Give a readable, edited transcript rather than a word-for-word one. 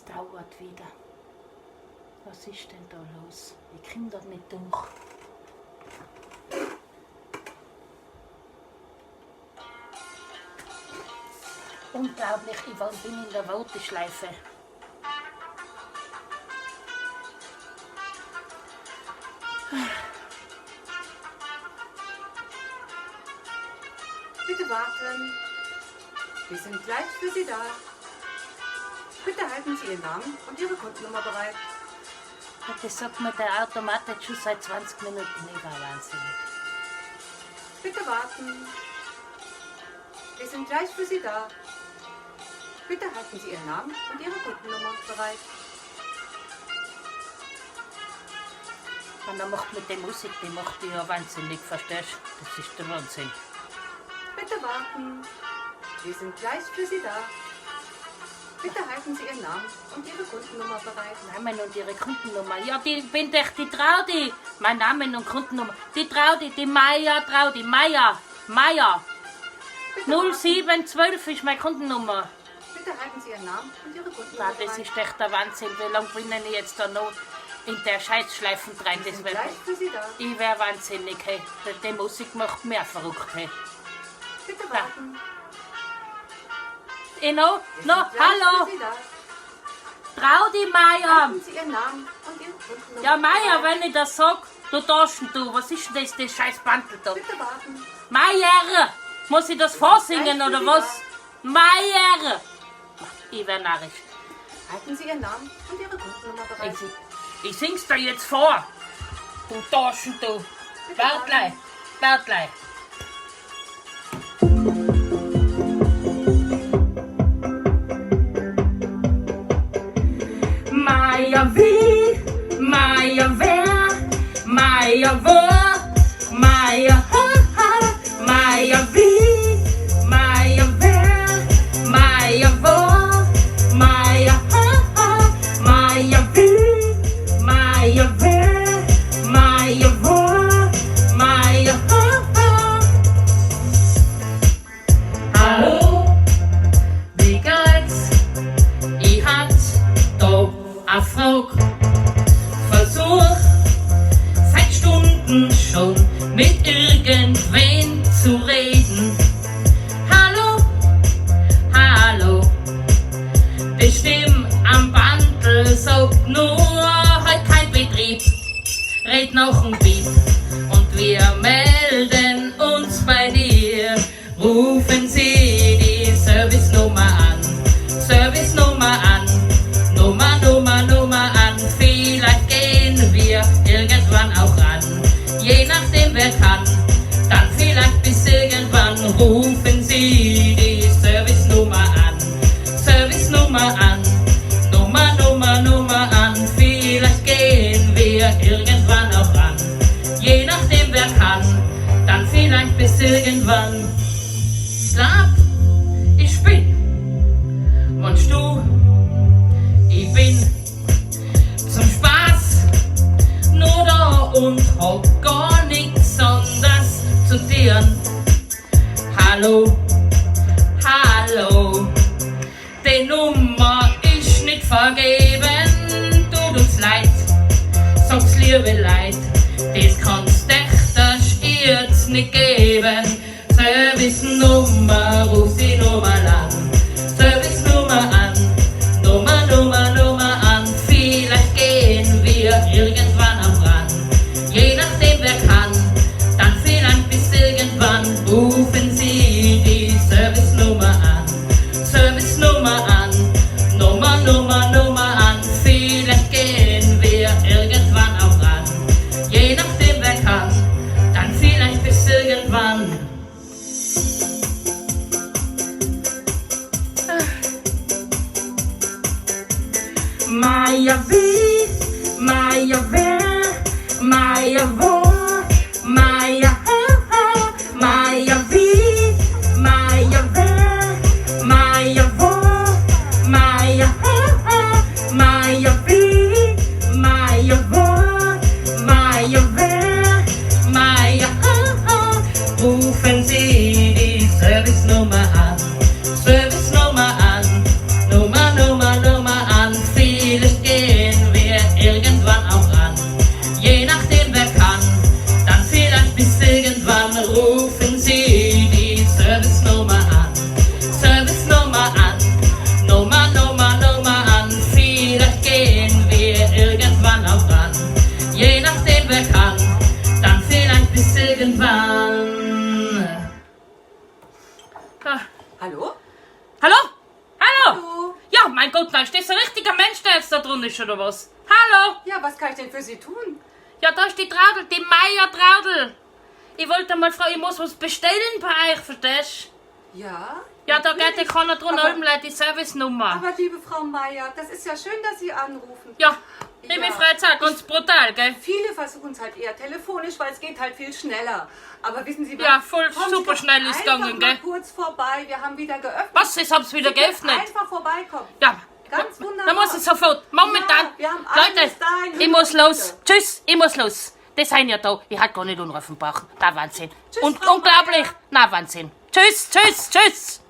Es dauert wieder. Was ist denn da los? Ich komm da nicht durch. Unglaublich, ich bin in der Warteschleife. Bitte warten. Wir sind gleich für Sie da. Bitte halten Sie Ihren Namen und Ihre Kundennummer bereit. Das sagt mir der Automat jetzt schon seit 20 Minuten. Ich war wahnsinnig. Bitte warten. Wir sind gleich für Sie da. Bitte halten Sie Ihren Namen und Ihre Kundennummer bereit. Und dann macht mit der Musik, die macht die ja wahnsinnig, verstehst du? Das ist der Wahnsinn. Bitte warten. Wir sind gleich für Sie da. Bitte halten Sie Ihren Namen und Ihre Kundennummer bereit. Namen und Ihre Kundennummer. Ja, die bin doch die Traudi. Mein Name und Kundennummer. Die Traudi, die Meier Traudi. Meier, Meier. Bitte warten. 0712 ist meine Kundennummer. Bitte halten Sie Ihren Namen und Ihre Kundennummer Na, das bereit. ist echt der Wahnsinn. Wie lange bin ich jetzt da noch in der Scheißschleifen drin? Wir Das sind wär, gleich für Sie da. ich wär wahnsinnig, hey. Die Musik macht mich auch verrückt, hey. Bitte warten. Eh, no, Wir no, sind gleich hallo, für Sie da. Traudi Meier. Halten Sie Ihren Namen und Ihre Kundennummer Ja, Meier, bereit. wenn ich das sag, du Taschen, du, was ist denn das, das scheiß Bandel da? Bitte warten. Meier! Muss ich das vorsingen gleich für oder Sie was? Meier! Ich wär narrisch. Halten Sie Ihren Namen und Ihre Kundennummer bereit. Ich sing's dir jetzt vor. Du Taschen, du. Wart gleich, wart gleich. Meier wie, Meier wer, Meier wo, Meier ha ha, Meier wie, Meier wer, Meier wo, Meier ha ha, Meier wie, Meier wer, Meier wo, Meier ha ha. Hallo, wie geht's? Ich hat da a Frag. Versuch seit Stunden schon mit irgendwen zu reden. Hallo, hallo, die Stimme am Bandel sagt nur heut kein Betrieb. Red noch ein Piep und wir melden uns bei dir. Rufen Sie die Servicenummer an, Servicenummer an, Nummer, Nummer, Nummer an. Vielleicht gehen wir irgendwann auch ran, je nachdem wer kann. Dann vielleicht bis irgendwann rufen Sie die Servicenummer an, Servicenummer an, Nummer, Nummer, Nummer an. Vielleicht gehen wir irgendwann auch ran, je nachdem wer kann. Dann vielleicht bis irgendwann. Glaub, ich bin. Meinst du, ich bin zum Spaß nur da und hab gar nichts anderes zu tun. Hallo, hallo, die Nummer ist nicht vergeben, tut uns leid, sag's liebe Leid, das kann's echt erst jetzt nicht geben. Service-Nummer, ruf sie nochmal an, Service-Nummer an, Nummer, Nummer, Nummer an. Vielleicht gehen wir irgendwann auch ran, je nachdem wer kann. Dann vielleicht bis irgendwann rufen Sie die Service-Nummer an, Service-Nummer an, Nummer, Nummer, Nummer an. Vielleicht gehen wir irgendwann auch ran, je nachdem wer kann. Dann vielleicht bis irgendwann. telefonisch oder was? Hallo? Ja, was kann ich denn für Sie tun? Ja, da ist die Traudel, die Meier Traudel. Ich wollte mal fragen, ich muss was bestellen bei euch, verstehst? Ja? Ja, da geht die keiner dran, Aber- die Servicenummer. Aber liebe Frau Meier, das ist ja schön, dass Sie anrufen. Ja, ich mich Ja. freut's auch ganz brutal, gell? Viele versuchen es halt eher telefonisch, weil es geht halt viel schneller. Aber wissen Sie was? Ja, voll Kommen Sie super doch schnell ist einfach gegangen, mal gell? kurz vorbei, wir haben wieder geöffnet. Was, ich hab's wieder Sie können geöffnet? Einfach vorbeikommen. Ja. Ganz wunderbar. Da muss ich sofort. Momentan. Ja, wir haben alles Leute, da in ich muss los. Hülle. Tschüss, ich muss los. Die sind ja da. Ich hätte gar nicht anrufen brauchen. Da Wahnsinn. Tschüss, Und Frau unglaublich. Meier. Na, Wahnsinn. Tschüss, tschüss, tschüss.